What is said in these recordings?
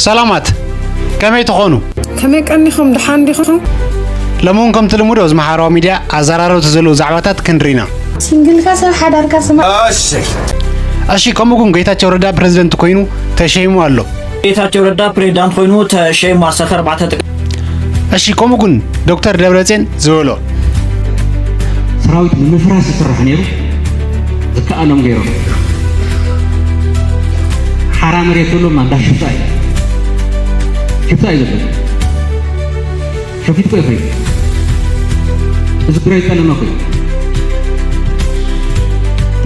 ሰላማት፣ ከመይ ትኾኑ? ከመይ ቀኒኹም? ደሓን ዲኹም? ሎሚ እውን ከምቲ ልሙድ ኣብዚ ማሕበራዊ ሚድያ ኣዘራረብቲ ዘለዉ ዛዕባታት ክንርኢ ኢና። ሲንግልካ ሰብ ሓዳርካ ስማዕ። እሺ። እሺ፣ ከምኡ ግን ጌታቸው ረዳ ፕሬዝደንት ኮይኑ ተሸይሙ ኣሎ። ጌታቸው ረዳ ፕሬዝዳንት ኮይኑ ተሸይሙ ኣሳኺ ኣርባዕተ ጥቅምቲ። እሺ፣ ከምኡ ግን ዶክተር ደብረጽዮን ዝበሎ። ሰራዊት ንምፍራስ ይስራሕ ነይሩ። ዝከኣሎም ገይሮም። ሓራ መሬት ኩሎም ኣንዳ ሽፍታ እዩ። ሽፍታ እዩ ዘሎ። ሸፊቱ እኮ ይኸይድ። እዚ ትግራይ ጠለመ እኮ እዩ።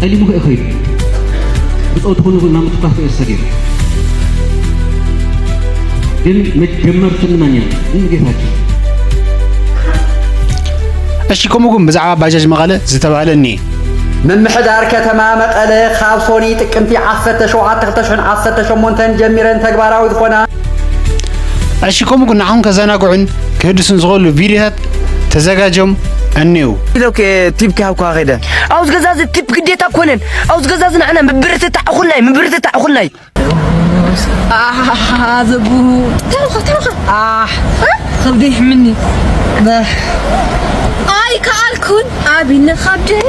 ጠሊሙ እኮ ይኸይድ። ብፀውቲ ኩሉ ናብ ምትኳስ እኮ እዩ ዝሰጊሩ። ግን መጀመርቱ ንመን እዮም? ንጌታቸው። እሺ፣ ከምኡ ግን ብዛዕባ ባጃጅ መቐለ ዝተባህለ እኒኤ። ምምሕዳር ከተማ መቐለ ካብ ሶኒ ጥቅምቲ ዓሰርተ ሸውዓተ ክልተ ሽሕን ዓሰርተ ሸሞንተን ጀሚረን ተግባራዊ ዝኾና። እሺ፣ ከምኡ ግን ንዓኹም ከዘናግዑን ክህድሱን ዝኽእሉ ቪድዮታት ተዘጋጆም እኒኤው። ኢሎክ ቲፕ ክሃብካ ከይደ። ኣብዚ ገዛ እዚ ቲፕ ግዴታ ኮነን። ኣብዚ ገዛ እዚ ንዓና ምብርትታዕ እኹልናይ፣ ምብርትታዕ እኹልናይ። ኣሓ፣ ዘቡ። ተውኸ፣ ተውኸ። ኣሕ፣ እ? ከብደይ ይሕምኒ። በሕ። ኣይከኣልኩን፣ ኣቢኒ ከብደይ።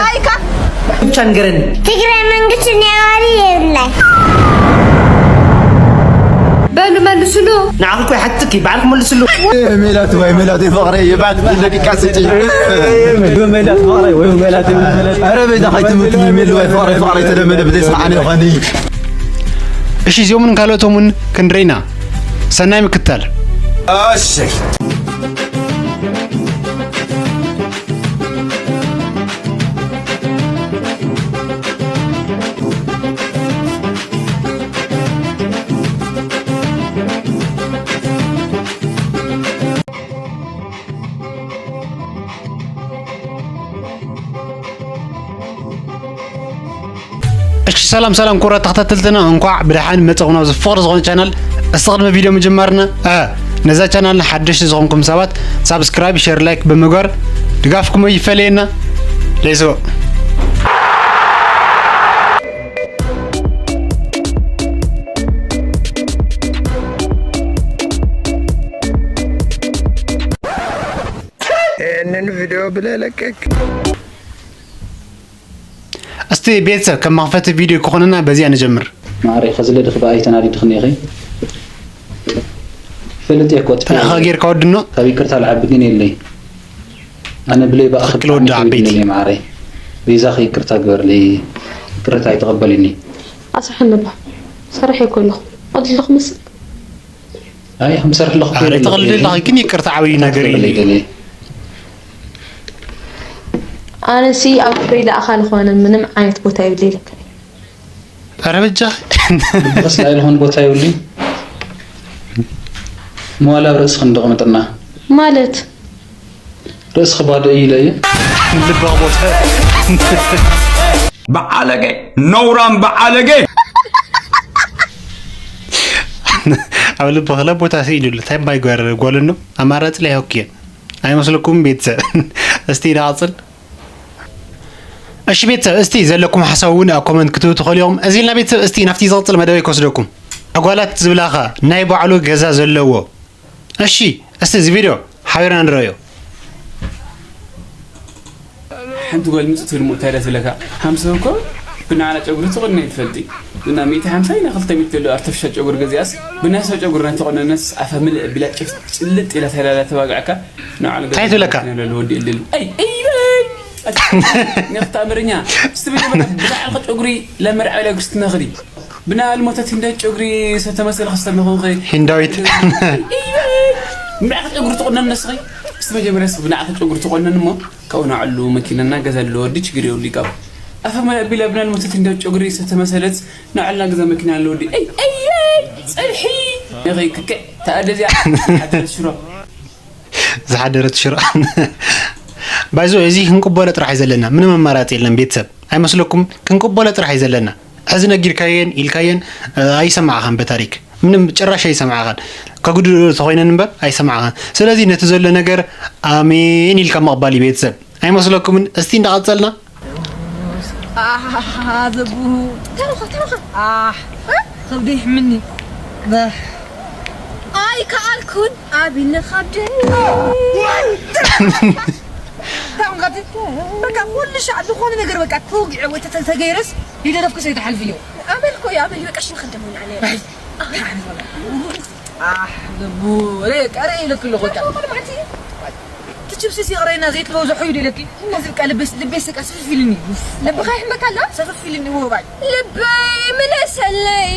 ኣይከ- ብቻ ንገረኒ። ትግራይ መንግስቲ ነባሪ የብላይ። በሉ መልስሉ። ንዓኺ እኮ ይሓትትኪ፣ ባዕልኪ መልስሉ። ሜላት ወይ ሜላት ፍቕረይ፣ ይባል ደቂቃ ስጪ። ሜላት ፍቕረይ ወይ ሜላት፣ ሜላት። ኧረ በይዛ ከይትምክኒ፣ ሜል ወይ ፍቕረይ፣ ፍቕረይ ተለመደ ብዘይ ሰዓነ ይኾን። እሺ፣ እዚኦምን ካልኦቶምን ክንርኢ ኢና። ሰናይ ምክታል። እሺ። እሺ፣ ሰላም ሰላም ክቡራት ተኸታተልትና፣ እንኳዕ ብደሓን መጻኹም ናብዚ ፍቕሪ ዝኾነ ቻናል። እስቲ ቅድሚ ቪድዮ ምጅማርና፣ እ፣ ነዛ ቻናል ሓደሽቲ ዝኾንኩም ሰባት ሳብስክራይብ፣ ሼር፣ ላይክ ብምግባር ድጋፍኩም ይፈለየና። ሌትስ ጎ። ይህንን ቪዲዮ ብለህ ለቀቅ። እስቲ ቤተሰብ ከም መኽፈቲ ቪዲዮ ክኾነና በዚኣ ንጀምር። ማዕረ ከዚ ለድኽ ብኣይ ተናዲድኽኒ ኢኺ። ፈልጥ እየ እኮ ጥፊ። ተለኻ ጌርካ ወድኖ። ካብ ይቅርታ ልዓቢ ግን የለይ። ኣነ ብለይ ብኣኺ ትኽክል ወዲ ብጣዕሚ ዓበይቲ። ከቢድኒ እየ ማዕረ። በይዛኺ ይቅርታ ግበርለይ። ይቅርታ ኣይተቐበልኒ። ኣስርሐኒ ኣሎ። ሰርሐ እኮ ኣለኹ። ቀሊል ኣለኹ መስል። ኣይ፣ ከም ሰርሕ ኣለኹ ኣረ፣ ከይበለኹ ተቕልል እየ። ኣለኺ፣ ግን ይቅርታ ዓብዪ ነገር እዩ። ከይበለይ ገለ። ኣነሲ ኣብ ልበይ ለኣኻ ዝኾነ ምንም ዓይነት ቦታ የብለይ ኢለካ። ኣረ በጃ። ልብኽስ ናይ ዝኾነ ቦታ የብሉን። መዋላ ኣብ ርእስኺ እንደቕምጥና። ማለት? ርእስኺ ባዶ እዩ ኢለ እየ። ልብኻ ቦታ። በዓለገ፣ ነውራም በዓለገ። ኣብ ልብኺ ለ ቦታ ስኢኑሉ፣ እንታይ ማይ ጓር ጓል እንዶ? ኣማራጺ ላይ ሆክየ። ኣይመስለኩም ቤተሰብ? እስቲ ንቐጽል። እሺ ቤተሰብ፣ እስቲ ዘለኩም ሓሳብ እውን ኣብ ኮመንት ክትህቡ ትኽእሉ ኢኹም። እዚ ኢልና ቤተሰብ፣ እስቲ ናብቲ ዝቕጽል መደበይ ክወስደኩም። ኣጓላት ዝብላኻ ናይ ባዕሉ ገዛ ዘለዎ። እሺ፣ እስቲ እዚ ቪድዮ ሓቢርና ንረኣዮ። ሓንቲ ጓል ምጽእ ትብል እሞ እንታይ ደኣ ትብለካ? ሃምሳ እኮ ብናዕላ ጨጉሪ ትቑነን ትፈልጢ? ብና ሚእቲ ሓምሳ ኢና ክልተ ሚእቲ ዘሎ ኣርተፊሻል ጨጉሪ ገዚኣስ ብናይ ሰብ ጨጉሪ ናይ ተቖነነስ ኣፋ ምልእ ቢላ ጭፍ ጭልጥ ኢላ ተላላ ተባግዕካ ንዓሉ እንታይ ትብለካ? ገዛ ወዲ እልል። ኣይ፣ ኣይ፣ ኣይ! ነኽታምርኛ፣ እስቲ ብጀመርያ ብናዕልኻ ጨጉሪ ለመርዓ ኢላ ግስቲ ነኽሪ። ብናል ሞተት ሂንዳዊት ጨጉሪ ሰብ ተመሰለ ክስተል ንኾንኸ? ሂንዳዊት። ምራቕ ጨጉሪ ትቆነን ነስኺ? እስቲ መጀመርያ እስኪ ብናዕልኻ ጨጉሪ ትቆነን እሞ፣ ካብኡ ናዕሉ መኪናና ገዛ ኣሎ ወዲ ችግር የብሉ ይጋቡ። ኣፈ መ-፣ ቢላ ብናል ሞተት ሂንዳዊት ጨጉሪ ሰብ ተመሰለት ናዕልና ገዛ መኪና ኣሎ ወዲ። ኣይ፣ ኣይ፣ ኣይ፣ ጸብሒ! ነኸይ ክክዕ፣ ተኣደዚያ፣ ሓደረት ሽሮ። ዝሓደረት ሽሮ። ባይዞ፣ እዚ ክንቅበሎ ጥራሕ እዩ ዘለና። ምንም ኣማራጺ የለን ቤተሰብ። ኣይመስለኩም? ክንቅበሎ ጥራሕ እዩ ዘለና። ሕዚ ነጊርካየን ኢልካየን፣ እ፣ ኣይሰማዕኻን በታሪክ። ምንም ጭራሽ ኣይሰማዕኻን። ከጉድኡ ተኾይነን እምበር ኣይሰማዕኻን። ስለዚ ነቲ ዘሎ ነገር ኣሜን ኢልካ ምቕባል እዩ ቤተሰብ። ኣይመስለኩምን? እስቲ እንዳቐጸልና። ኣሃ፣ ዘቡ። ተውኸ፣ ተውኸ። ኣህ። ከብደይ ይሕምኒ። ባሕ። ኣይከኣልኩን ኣቢኒ ከብደይ። ታንጋት በቃ ኩሉ ሻዕ ዝኾነ ነገር በቃ ተወጊዐ ወይ ተተ-፣ ተገይረስ ይደረፍኩ ሰይተሓልፍዮ። ኣመል እኮ እዩ፣ ኣመል እዩ። በቃ ሽን ኸደሙ ንዓለ። ባሕ። ኣሕ፣ ዘቡ። ሬ፣ ቀረ ኢለክ ኣለኹ በቃ። እቲ ችፕስስ ይቕረና ዘይትበዝሖ እዩ ደለኪ። እዚ በቃ ልቤስ፣ ልቤስ በቃ ስፍፍ ኢልኒ። ልብኻ ይሕመካ ኣሎ? ስፍፍ ኢልኒ፣ እዎ ባይ። ልበይ ምለሰለይ፣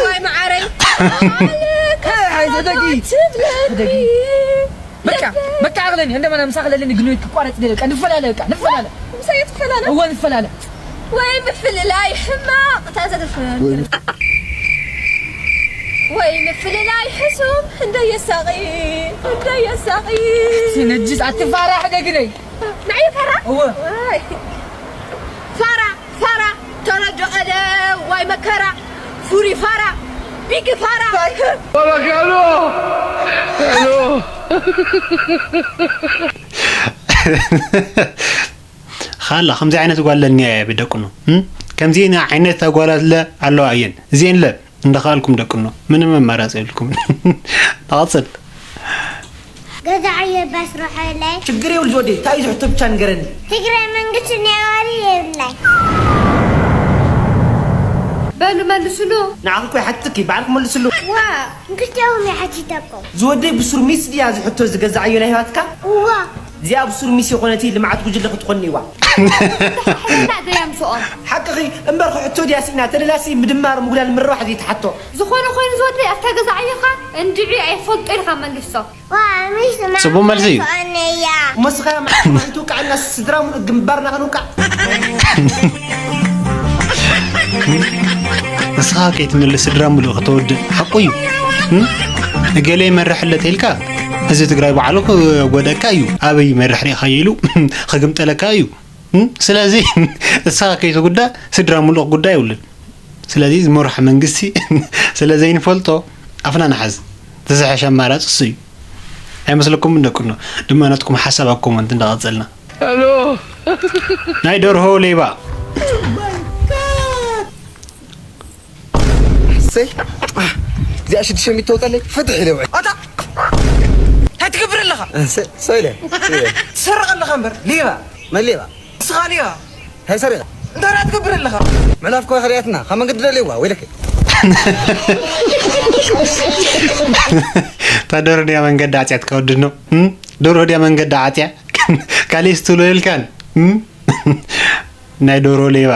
ዋይ መዓረይ። ኣለ ኣይ፣ ዘደጊ። ትብለኒ። ዘደጊ። በቃ፣ ልበይ። በቃ ኣቕለኒ። እንደማና ምሳኽ ለለኒ ግን ክቋረጽ ደለ። በቃ ንፈላለ፣ በቃ ንፈላለ። ምሳይ ትፈላለ? እዎ ንፈላለ። ወይ ምፍልላይ ሕማቕ፣ እታ ዘደፈን። ወይ ወይ ምፍልላይ ሕሱም፣ እንደየሳቒ፣ እንደየሳቒ። ነጅስ ኣትፋራሕ ደግነይ። ንዓይ ፋራ? እወ። ዋይ። ፋራ፣ ፋራ፣ ተረዶ ኣለ፣ ዋይ መከራ፣ ፉሪ ፋራ፣ ቢግ ፋራ። ፋራ፣ ሄሎ፣ ሄሎ። ኻላ፣ ከምዚ ዓይነት ጓል ለኒያ እያ ብደቅኖ። እም? ከምዚ ዓይነት ኣጓላት ለ ኣለዋ እየን። እዚኤን ለ እንደኻልኩም ደቅኖ። ምንም ኣማራጺ የብልኩም። ንቐጽል። ገዛ ዕዮ ባስርሖለይ። ችግር የብሉ ዝወደይ፣ እንታይ እዩ ዝሕቶ ብቻ ንገረኒ። ትግራይ መንግስቲ ኔዋሪ የብላይ። በሉ መልስሉ። ንዓኺ እኮ ይሓትትኪ፣ ባዕልኪ መልስሉ። ዋ፣ ንክልቲኦም ይሓትተኩም። ዝወደይ ብሱር ሚስ ድያ ዝሕቶ ዝገዛዓዮ ናይ ህይወትካ? እዋ። እዚኣ ብሱር ሚስ የኾነቲ ልምዓት ጉጅለ ክትኾን እዋ። ሕልና ዘየምስኦም። ሓቅኺ እምበር ክሕቶ ድያ ስኢና፣ ተደላሲ ምድማር ምጉዳል ምርባሕ ዘይትሓቶ። ዝኾነ ኮይኑ ዝወደይ ኣብታ ገዛ ዓዮኻ እንድዒ ኣይፈልጦ ኢልካ መልሶ። ዋ፣ ሚስ ጽቡቕ መልሲ እዩ። ማዕረ እያ። እሞ እስኻ መዓልቲ መዓልቲ ውቃዕ እና ስድራ ሙሉእ ግንባርና ክንውቃዕ። ንስኻ ከይትምልስ ስድራ ሙሉእ ከተወድእ ሓቁ እዩ። እም? እገሌ ይመርሕ ኣሎ ተይልካ ህዝቢ ትግራይ ባዕሉ ክጎደካ እዩ። ኣበይ ይመርሕ ርኢኻዮ ኢሉ ክግምጠለካ እዩ። እም? ስለዚ ንስኻ ከይትጉዳእ ስድራ ሙሉእ ክጉዳእ የብሉን። ስለዚ ዝመርሖ መንግስቲ ስለ ዘይንፈልጦ ኣፍና ንሓዝ። እቲ ዝሐሸ ኣማራፂ እሱ እዩ። ኣይመስለኩምን ደቅኖ? ድማ ናትኩም ሓሳብ ኣብ ኮመንት እንዳቐፀልና። ሄሎ። ናይ ደርሆ ሌባ። እሰይ። እዚኣ ሽዱሽተ ሚእቲ ተውፀለይ ፍትሕ ኢለ ውዒ። ኣታ፣ እንታይ ትገብር ኣለኻ? እሰይ፣ ሰው ኢለ። ትሰርቕ ኣለኻ እምበር፣ ሌባ። መን ሌባ? ንስኻ ሌባ። እንታይ ሰሪቐ? እንታይ ደኣ ትገብር ኣለኻ? ምዕላፍ እኮ ከሪኣትና፣ ካብ መንገዲ ደልዋ፣ ወይለከ። እታ ደርሆ ድያ መንገዲ ዓጽያትካ ወዲ ነው? እም? ደርሆ ድያ መንገዲ ዓጽያ? ካሊእ ስትብሎ የልካን? እም? ናይ ደርሆ ሌባ።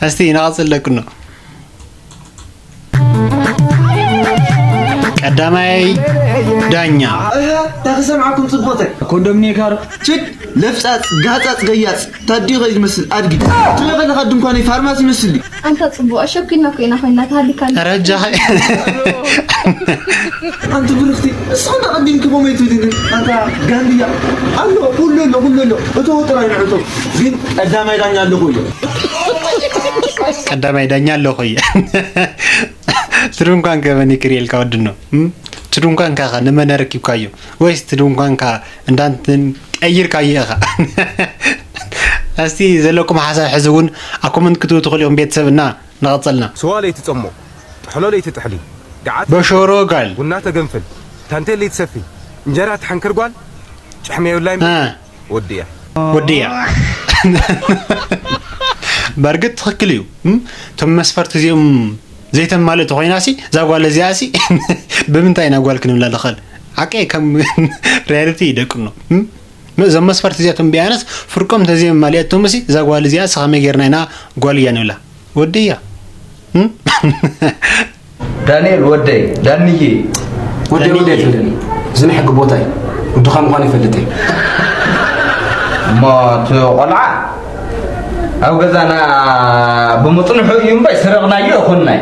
እስቲ ንቐጽል ደቅኖ። ቀዳማይ ዳኛ። እህ፣ ዳኺ ሰምዓኩም ጽቡቕተይ። ኮንዶሚኒየም ካር። ችድ፣ ለፍጻጽ፣ ጋጻጽ፣ ገያጽ። ታዲኸ ዝመስል ኣድጊ። ትሪኦ ከለኻ ድንኳነይ ፋርማሲ ይመስል። ኣንታ ጽቡቕ፣ ኣሸኪልና እኮ ኢና ኮይና ተሃሊካ። ኧረ ኣጃኺ። ኣንቲ ብርኽቲ፣ እስኺ እንዳ ቀዲምኪ ኮመይ ትብሊ ግን። ኣንታ ጋንድያ። ኣሎ፣ ኩሉ ኣሎ፣ ኩሉ ኣሎ። እቶ ጥራይ ንዕቶ። ግን ቀዳማይ ዳኛ ኣለኹ እየ። ቀዳማይ ዳኛ ኣለኹ እየ። እቲ ድንኳንከ መን እዩ ክርእየልካ ወድኖ? እም? እቲ ድንኳንካ ኸ ንመን ኣረኪብካዮ? ወይስ እቲ ድንኳንካ እንዳንትን ቀይርካዮ ኢኻ? እስቲ ዘለኩም ሓሳብ ሕዚ እውን ኣብ ኮመንት ክትህቡ ትኽእሉ ኢኹም ቤተሰብ እና ንቐጸልና። ስዋ ለይትጸሞ፣ ጥሕሎ ለይትጥሕሊ፣ ገዓት በሾሮ ጋል። ቡና ተገንፍል፣ ታንቴል ለይትሰፊ፣ እንጀራ ትሓንክር ጓል፣ ጭሕሚ የብላይ እ። ወድያ። ወድያ። በእርግጥ ትኽክል እዩ። እም? እቶም መስፈርት እዚኦም ዘይተማልእ ተኾይናሲ፣ እዛ ጓል እዚኣሲ ብምንታይ ኢና ጓል ክንብላ ንኽእል? ሓቀይ ከም ሪያሊቲ ይደቅኖ። እም? እዞም መስፈርት እዚኣቶም ቢያንስ ፍርቆም እንተዘይመማሊኣቶምሲ፣ እዛ ጓል እዚኣስ ከመይ ጌርና ኢና ጓል እያ ንብላ? ወዲ እያ። እም? ዳንኤል ወደይ፣ ዳንዬ። ወደይ፣ ዳንዬ። ወደይ ትብለኒ። እዚ ናይ ሕጊ ቦታ እዩ። ወድኻ ምዃኑ ይፈልጥ እየ። እሞ እቲ ቆልዓ ኣብ ገዛና ብምጽንሑ እዩ እምበር ሰረቕናዮ ኣይኮንናይ።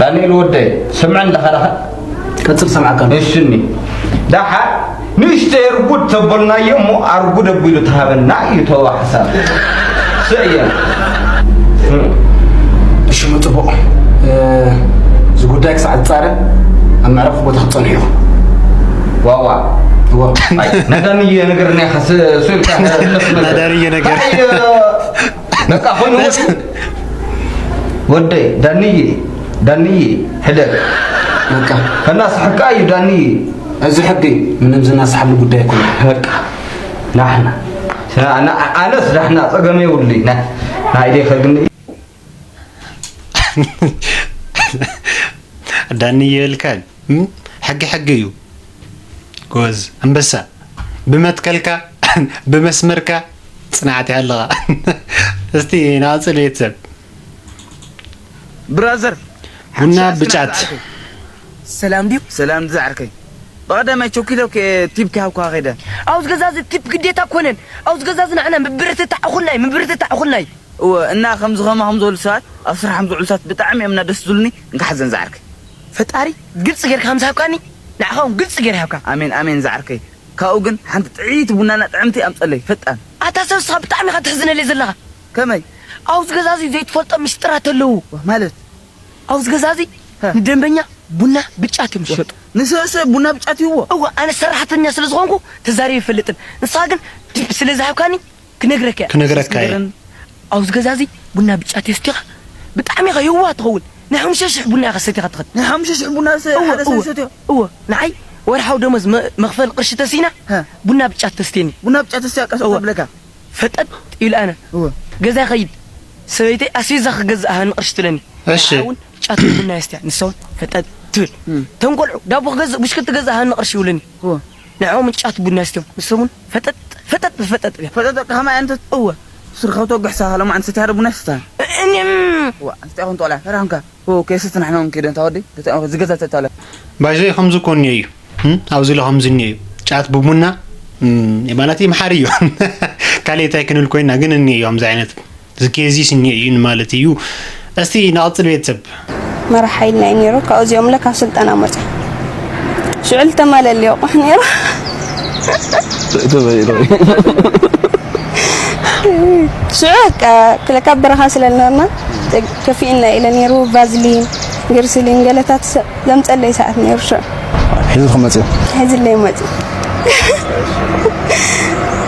ዳንኤል ወደይ፣ ስምዐኒ ኣለኻ ዳኻ? ቀጽል፣ ሰምዓካ። እሺ፣ እኒ። ዳሓር ንእሽተይ ኣርጉድ ተበልናዮ እሞ ኣርጉድ ኣቢሉ ተሃበና እዩ ተዋ ሓሳብ። ስዕየ። እሺ፣ መጽቡቕ። እ፣ እዚ ጉዳይ ክሳዕ ዝጻረ ኣብ መዕረፊ ቦታ ክትጸንሑ ኢኹም። ዋዋ። እወ። ኣይ፣ ነዳንዬ ነገር ናይ ሓስ-፣ ሱልካ ነዳንዬ ነገር። ኣይ፣ በቃ ኮይኑ ነስ- ወዲ። ወደይ ዳንዬ፣ ዳንዬ፣ ሕደግ። በቃ። ከናስ ሕቃ እዩ ዳንዬ። እዚ ሕጊ ምንም ዝናስሓሉ ጉዳይ ኣይኮነ። በቃ። ናሕና። ና-፣ ና-፣ ኣነስ ዳሕና ጸገም የብሉይ። ና-፣ ናይ ኢደይ ከግኒ። ዳንዬ ይበልካን? እም? ሕጊ ሕጊ እዩ። ጎበዝ ኣንበሳ። ብመትከልካ፣ ብመስመርካ ጽንዓት ይሃልኻ። እስቲ ንቐጽል ቤተሰብ። ብራዘር፣ ቡና ሓንቲ ብጫት። ሰዓት ዝዓርከይ። ሰላም ድዩ? ሰላም ዝዓርከይ። ብቐዳማይ ቸኪለ ቲፕ ክሃብካ ከይደ። ኣብዚ ገዛ እዚ ቲፕ ግዴታ ኮነን። ኣብዚ ገዛ እዚ ንዓና ምብርትታዕ እኹልናይ፣ ምብርትታዕ እኹልናይ። እወ፣ እና ከምዚ ከማኹም ዝበሉ ሰባት፣ ኣብ ስራሖም ዝውዕሉ ሰባት ብጣዕሚ እዮም እና ደስ ዝብሉኒ። እንካ ሓዘን ዝዓርከይ። ፈጣሪ ግልፂ ጌርካ ከም ዝሃብካኒ፣ ንዓኻ እውን ግልፂ ጌር ይሃብካ። ኣሜን፣ ኣሜን ዝዓርከይ። ካብኡ ግን ሓንቲ ጥዕይቲ ቡናና ጥዕምቲ ኣምፀለይ፣ ፈጣን። ኣታ ሰብ፣ ንስኻ ብጣዕሚ ኢኻ ተሕዝነለይ ዘለኻ። ከመይ? ኣብዚ ገዛ እዚ ዘይትፈልጦ ሚስጥራት ኣለዉ። ዋ፣ ማለት? ኣብዚ ገዛ እዚ ሀ። ንደንበኛ ቡና ብጫት እዮም ዝሸጡ። ንሰብሰብ ቡና ብጫት ይህዎ? እወ፣ ኣነ ሰራሕተኛ ስለ ዝኾንኩ ተዛሪበ ይፈልጥን። ንስኻ ግን ቲፕ ስለ ዝሃብካኒ ክነግረካ እየ። ክነግረካ እየ። ንገረኒ። ኣብዚ ገዛ እዚ ቡና ብጫት የስቲኻ ብጣዕሚ ኢኻ የዋህ ትኸውን። ናይ ሓሙሽተ ሽሕ ቡና ኢኻ ሰቲኻ ትኸድ። ናይ ሓሙሽተ ሽሕ ቡና ሰ-፣ እወ፣ ሓደ ሰብ እወ፣ ይሰትዮ? እወ፣ ንዓይ ወርሓዊ ደሞዝ መ-፣ መኽፈሊ ቅርሺ ተሲና ሀ። ቡና ብጫት ተስትየኒ። ቡና ብጫት ተስትያ ቀስ እወ። ተብለካ? ፈጠጥ ኢሉ ኣነ እወ። ገዛ ይኸይድ። ሰበይተይ ኣስቤዛ ክገዝእ ሃኒ ቅርሺ ትብለኒ። እሺ። ንዓይ እውን ጫት ቡና የስትያ፣ ንሳ እውን ፈጠጥ ትብል። እም። እቶም ቆልዑ ዳቦ ክገዝእ፣ ብሽክቲ ክገዝእ ሃኒ ቅርሺ ይብሉኒ። እወ። ንዕኦም ጫት ቡና የስትዮም፣ ንሶም እውን ፈጠጥ፣ ፈጠጥ፣ ፈጠጥ እዮም። ፈጠጥ በቃ ከማይ ኣንተ እወ። ስርኸቶ ግሕሳ ሃሎም ኣንተ ሰትያ ዶ ቡና የስትያ? እኔም እዋ፣ ኣንተ ኹን ጦላ፣ ፈራንካ። ኦ፣ ከይሰቲ ንሕና እውን ከይደ እንታ ወዲ፣ ደታ ዝገዛ ተታለ። ባይዘይ ከምዚ እኮ እኒኦ እዩ። እም? ኣብዚ ኢሉ ከምዚ እኒኦ እዩ። ጫት ብቡና፣ እም፣ ማለት እዩ፣ መሓሪ እዩ። ካልእ እንታይ ክንብል ኮይና፣ ግን እኒኦ እዩ፣ ከምዚ ዓይነት። እዚ ኬዚስ እኒኦ እዩ ማለት እዩ። እስቲ ንቐጽል ቤተሰብ። መራሕ ሓይልና እዩ ነይሩ። ካብኡ እዚኦም ለካ ስልጠና መጹ። ሽዑ ልተማለሊ ኣቑሕ ነይሩ። ተበይሮ። ሽዑ በቃ ክለካ በረኻ ስለ ዝነበርና፣ ከፊእና ኢለ ነይሩ፣ ቫዝሊን፣ ግሪስሊን፣ ገለታት ሰ-፣ ዘምጸለይ ሰዓት ነይሩ ሽዑ። ሒዙ ክመጽእ እዩ። ሒዙለይ መጽእ።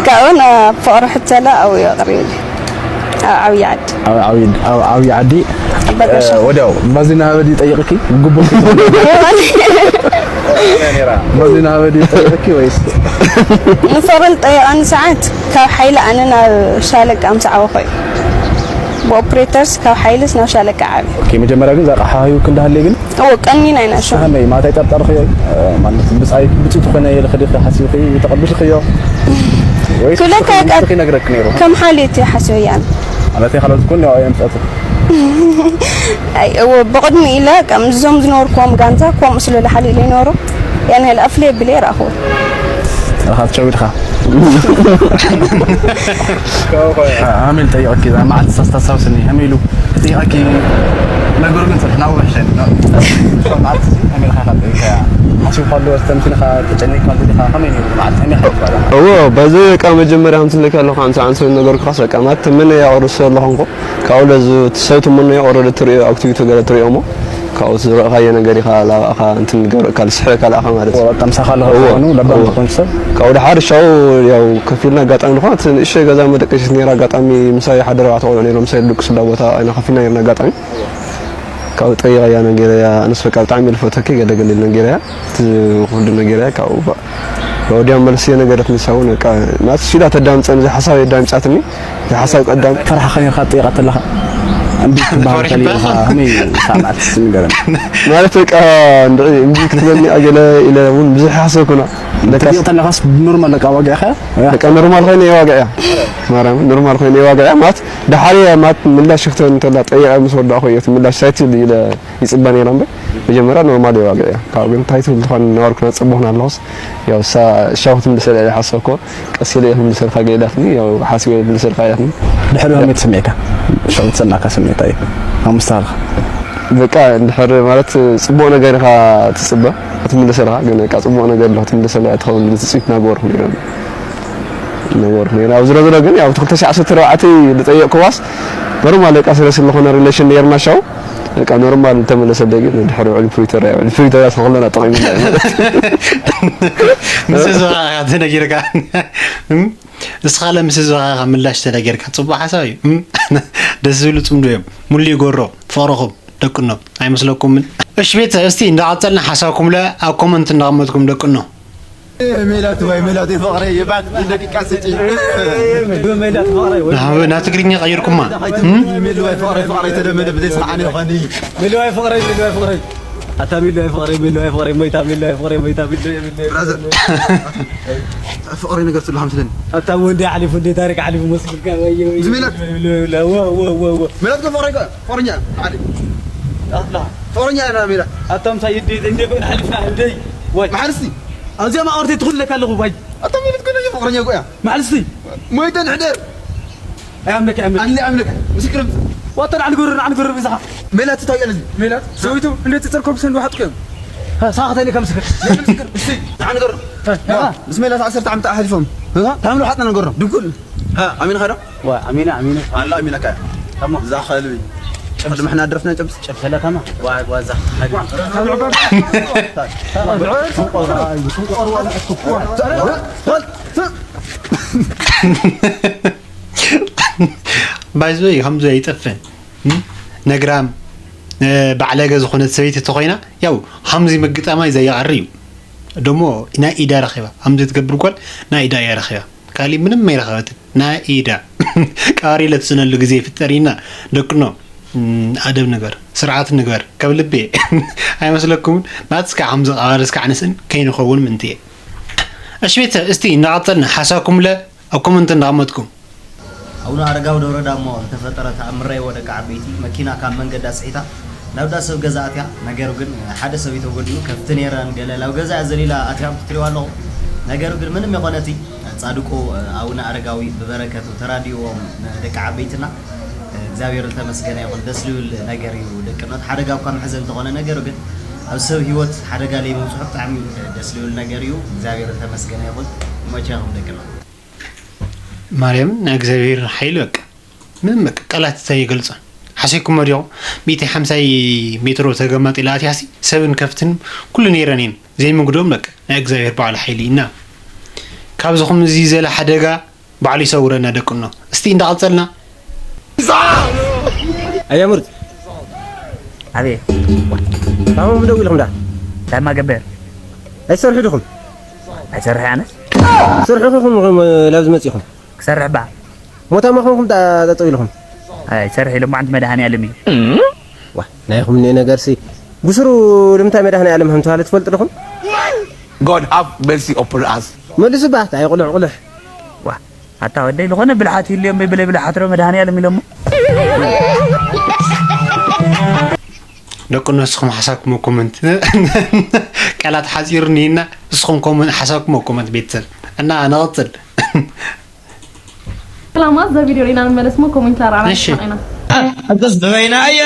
ካብኡ ናብ ፍቕሪ ሕቶላ ኣብኡ ኣቕሪቡለይ። ኣብ ዓብዪ ዓዲ። ኣብ ዓብዪ፣ ኣብ ዓብዪ ዓዲ፣ በቃ እ፣ ሸ-፣ ወዲያው ቫዝሊን ሃበ ድዩ ጠይቕኪ? ግቡእ። ቫዝሊን ሃበ ድዩ ጠይቕኪ ወይስ? ንፍቕሪ ዝጠየቐኒ ሰዓት ካብ ሓይሊ ኣነ ናብ ሻለቃ ምስ ዓበኹ እዩ። ብኦፕሬተርስ ካብ ሓይልስ ናብ ሻለቃ ዓብየ። ኦኬ፣ መጀመርያ ግን እዛ ኣቕሓ ሂቡኪ እንዳሃለየ ግን እዎ፣ ቀኒና ኢና ሸው። ከመይ ማለት ኣይጠርጠርክዮ? እ፣ ማለት ብጻይ-፣ ብጽይቲ ኮነ ኢልኪ ዲኺ ሓሲብኪ ተቐቢልክዮ? ወይስ ክብለካ ክነግረኪ ነይሩ? ከም ሓልዮት እየ ሓሲበያ ኣነ። ማለት ካልኦት እኮ እንዲያው እዮም ዝጸቱ። ኣይ፣ እዎ፣ ብቕድሚ ኢለ ከምዞም ዝነበርኩዎም ጋንታ ከምኡ ስለ ዝሓልዩለይ ነበሩ። ያን ያህል ኣፍልየ ብለ ይረኣኽዎ። ረኻት ሸዊድኻ። ኣሜል ጠይቐኪ፣ እዛ መዓልቲ ሳስታሳውስኒ፣ ኣሜሉ ጠይቐኪ። ነገሩ ግን ጽንሕ፣ ናብኡ ሕሸኒ። እዛ መዓልቲ እዚ ኣሜልካ ካብ ጠይቀያ፣ ሓሲብካ ኣለዎ፣ ኣስተንቲንካ፣ ተጨኒቕካ፣ ደሊኻ፣ ከመይ ነይሩ መዓልቲ? ኣሜልካ ትባላ። እዎ፣ በዚ በቃ መጀመርያ ከምቲ ልክ ኣለኹ፣ ኣንተ ኣንተ ነገርኩኻስ በቃ፣ ማለት ትምነ ያወርሶ ኣለኹ እንኮ፣ ካብኡ ለዚ ትሰብ ትምነ ያወረደ ትሪኦ፣ ኣክቲቪቲ ገለ ትሪኦ እሞ፣ ካብኡ ዝረእኻዮ ነገር ኢኻ ላብኣኻ እንትን ገረካ፣ ዝስሕበካ ላእኻ ማለት እዩ። በቃ ምሳኻ ኣለኻ እዎ፣ ዝኾኑ ለባም እዎ። ዝኾኑ ሰብ። ካብኡ ደሓር ሻው ያው ከፊልና ኣጋጣሚ ዝኾነ እቲ ንእሽተይ ገዛ መደቀሲት ነይራ፣ ኣጋጣሚ ምሳይ ሓደ ኣርባዕተ ቆልዑ ነይሮም፣ ምሳይ ድቅሱላ ቦታ ኣይና ከፊልና ነይርና ኣጋጣሚ። ካብኡ ጠይቐያ ነጊረያ፣ ኣነስ በቃ ብጣዕሚ እየ ዝፈትወኪ ገለ ገለ ኢለ ነጊረያ፣ እቲ ኩሉ ነጊረያ፣ ካብኡ በ-፣ ወዲያ መልሲ የነገረትኒ፣ ንሳ እውን በቃ ናት ሲላ ተዳምፀኒ፣ እዚ ሓሳብ የዳምፃትኒ፣ እዚ ሓሳብ ቀዳም ፈርሓ ከሚርካ ትጠይቃ ተለኻ? እንዴት ትበሃል ፈሪሕካ ከሊእኻ? ኢኻ? ከመይ ኢኻ ማለት እስኪ ንገረኒ። ማለት በቃ እንድዒ እምቢ ክትብለኒ ኣገለ ኢለ እውን ብዙሕ ሓሰብኩና። ለካስ ተጠይቕ ተለኻስ ኖርማል በቃ ዋጊዕኻ? በቃ ኖርማል ኮይነ እየ ዋጊዐያ። ማርያም ኖርማል ኮይነ እየ ዋጊዐያ። ማለት ደሓር እየ ማለት ምላሽ ክትህበኒ እንተላ ጠይቐ ምስ ወዳእኹ እየ እቲ ምላሽ እንታይ ትብል ኢለ ይጽበ ነይረ እምበር መጀመርያ ኖርማል እየ ዋጊዐያ። ካብኡ ግን እንታይ ትብል ትኾን እናበልኩ እናጸበኹ እናለኹስ ያው እሳ ሻው ክትምልሰለይ እየ ሓሰብኩ። ቀስ ኢለ እየ ክምልሰልካ ገለ ኢላትኒ፣ ያው ሓሲበ እየ ክምልሰልካ ኢላትኒ። ድሕሪ ከመይ ተሰሚዕካ? ሻው ዝሰማዕካ ስምዒት እንታይ እዩ? ካብ ምስተሃልካ? በቃ እንድሕር ማለት ጽቡቕ ነገር ኢኻ ትጽበ ክትምልሰልካ፣ ግን በቃ ጽቡቕ ነገር ኢኻ ክትምልሰልካ ትኸውን ትጽቢት እናገበርኩ ነይረ። እናገበርኩ ነይረ። ኣብ ዝሮ ዝሮ ግን ያው እቲ ክልተ ሺሕ ዓሰርተ ኣርባዕተ ዝጠየቕክዋስ ኖርማል በቃ ስለ ስለኾነ ሪሌሽን ነይርና ሻው በቃ ኖርማል ተመለሰለይ፣ ግን ድሕሪ ውዕል ፕሪቶርያ፣ ውዕል ፕሪቶርያ ንኹልና ጠቒሙና እዩ ማለት እዩ። ምስ ህዝብኻ ኢኻ ተነጊርካ። እም? ንስኻ ለ ምስ ህዝብኻ ኢኻ ምላሽ ተነጊርካ። ጽቡቕ ሓሳብ እዩ። እም? ደስ ዝብሉ ጽምዶ እዮም። ሙሉ ይጎሮ። ፍቕርኹም ደቅኖ ኣይመስለኩምን? እሺ ቤተሰብ፣ እስቲ እንዳቐጸልና ሓሳብኩም ለ ኣብ ኮመንት እንዳቐመጥኩም ደቅኖ። ሜላት ወይ ሜላት ፍቕረይ፣ የባት ደቂቃ ስጪ። ሜላት ፍቕረይ ወይ ናብ፣ ናብ ትግርኛ ቀይርኩማ። እም? ሜልዋይ ፍቕረይ፣ ፍቕረይ ተለመደ ብዘይ ስርዓን ይኾን። ሜልዋይ ፍቕረይ፣ ሜልዋይ ፍቕረይ። ኣታ ሜልዋይ ፍቕረይ፣ ሜልዋይ ፍቕረይ፣ ሞይታ ሜልዋይ ፍቕረይ፣ ሞይታ ሜልዋይ፣ ሜልዋይ። ብራዘር፣ ፍቕረይ ነገር ስሉ ሃምትለን። ኣታ ወንዲ ሓሊፉ፣ እንደ ታሪክ ሓሊፉ መስልካ፣ ወይ፣ ወይ፣ እዚ ሜላት። ወይ፣ ወይ፣ ወይ፣ ወ፣ ወ፣ ወ፣ ወ። ሜላት እኮ ፍቕረይ እኮ፣ ፍቕረኛ፣ ዓሊ። ኣላ። ፍቕረኛ ኢና ሜላት። ኣታ ምሳይ እንደ፣ እንደ ኮይና ሓሊፍና፣ እንደ። ወይ። መሓልስቲ። ኣብዚኣ ማዕወርተይ ትኹለካ ኣለኹ፣ ባይ። ኣታ ሜላት እኮ ፍቕረኛ እኮ እያ። መሓልስቲ። ሞይተ ንሕደር። ኣይ ኣምለክ፣ ኣይ ኣምለክ። ኣለ ኣምለክ። ምስክር። ዋታ ንዓል ጎረር፣ ንዓል ጎረር ብዛኻ። ሜላት ትታወቂ ኣለዚ። ሜላት፣ ሰዊቱ፣ እንዴት ተጸርኮም ሰንዱ ሓጥቅም። ሳኻ ተይለ ከም ምስክር። ምስክር። እስቲ፣ ንዓል ጎረር። ምስ ሜላት ዓሰርተ ዓመት ኣሕሊፎም። ታምሉ ሓጥና ንገሮም። ድንኩል። ኣሚን ኸዶ? ዋ፣ ኣሚና፣ ኣሚና። ኣላ ኣሚና ካያ። ታሞ። እዛ ኸልቢ። ቅድሚ ሕና ድረፍና ጨብስ። ጨብሰላ ታማ። ዋ፣ ዋ፣ እዛ ኸልቢ። ባይዞ እዩ፣ ከምዚ ኣይጠፍን። እም? ነግራም፣ እ፣ ባዕለገ ዝኾነት ሰበይቲ ተኾይና፣ ያው፣ ከምዚ ምግጣማይ ዘየቐሪ እዩ። ደሞ ናይ ኢዳ ረኺባ፣ ከምዚ ትገብር ጓል ናይ ኢዳ እያ ረኺባ። ካሊእ ምንም ኣይረኸበትን። ናይ ኢዳ። ቀባሪ ለትስነሉ ግዜ ይፍጠር ኢና። ደቅኖ፣ እም፣ ኣደብ ንግበር፣ ስርዓት ንግበር። ካብ ልቤ። ኣይመስለኩምን? ናትስ ከዓ ከምዚ ቀባሪ እስካዕ ንስእን ከይንኸውን ምንትየ። እሺ ቤተሰብ፣ እስቲ እናቐጸልና ሓሳብኩም ለ ኣብ ኮመንት እንዳቐመጥኩም። ኣቡነ ኣረጋዊ ደብረ ዳሞ ዝተፈጠረ ተኣምር ረእይዎ ደቂ ዓበይቲ። መኪና ካብ መንገዲ ኣስሒታ ናብ ዳ ሰብ ገዛ ኣትያ። ነገሩ ግን ሓደ ሰብ እዩ ተጎዲኡ። ከፍቲ ነይረን ገለ ናብ ገዛ እያ ዘሊላ ኣትያ ትሪእዋ ኣለኹ። ነገሩ ግን ምንም የኾነቲ። ጻድቁ ኣቡነ ኣረጋዊ ብበረከቱ ተራዲእዎም ደቂ ዓበይትና። እግዚኣብሔር ዝተመስገነ ይኹን። ደስ ልብል ነገር እዩ። ደቅነት ሓደጋ እኳ መሕዘን እንተኾነ፣ ነገሩ ግን ኣብ ሰብ ህይወት ሓደጋ ለይምብጽሑ ብጣዕሚ ደስ ልብል ነገር እዩ። እግዚኣብሔር ዝተመስገነ ይኹን። ይመቸኹም ደቅነት። ማርያምን ናይ እግዚኣብሔር ሓይሊ በቃ ምንም በቃ ቃላት ኣይገልጾን። ሓሲብኩሞ ዲኹም? ሚእቲ ሓምሳይ ሜትሮ ተገማጢላ ኣትያሲ ሰብን ከፍትን ኩሉ ነይረን እየን። ዘይምጉዶም በቃ ናይ እግዚኣብሔር በዓል ሓይሊ ኢና። ካብዚ ኹም እዚ ዘለ ሓደጋ ባዕሉ ይሰውረና ደቅኖ። እስቲ እንዳቐጸልና። ኣያ ሙርት። ኣቤት። ታሞም ደው ኢልኩም ዳ? ታማ ገበር። ኣይሰርሑ ዲኹም? ኣይሰርሕ ኣነስ። ሰርሑ ዲኹም ላብዚ መጺኹም? ክሰርሕ ባ። ሞታ መኾንኩም ዳ ጠጠው ኢልኩም? ኣይሰርሕ ኢሎም ዓንዲ መድሃኔ ዓለም እዩ። ዋ፣ ናይኹም እኒኦ ነገርሲ። ብስሩ ልምንታይ መድሃኔ ዓለም ከም ተባለ ትፈልጡ ዲኹም? God have mercy upon us። መልሱ ባ፣ ታይ ቁልሕ ቁልሕ። ዋ፣ ኣታ ወደይ ዝኾነ ብልሓት ይልዮም ብለይ ብልሓት ዶ መድሃኔ ዓለም ኢሎሞ። ደቂ ንስኹም ሓሳብኩም ኮመንት። ቃላት ሓጺርኒ እና ንስኹም ኮመንት ሓሳብኩም ኮመንት ቤተሰብ። እና ንቐጽል። ሰላማት፣ እዛ ቪድዮ ሪና ንመለስ እሞ ኮሜንት ላራዕና እሺ። ንስማዕ ኢና። ኣንተስ ንበይና እያ፣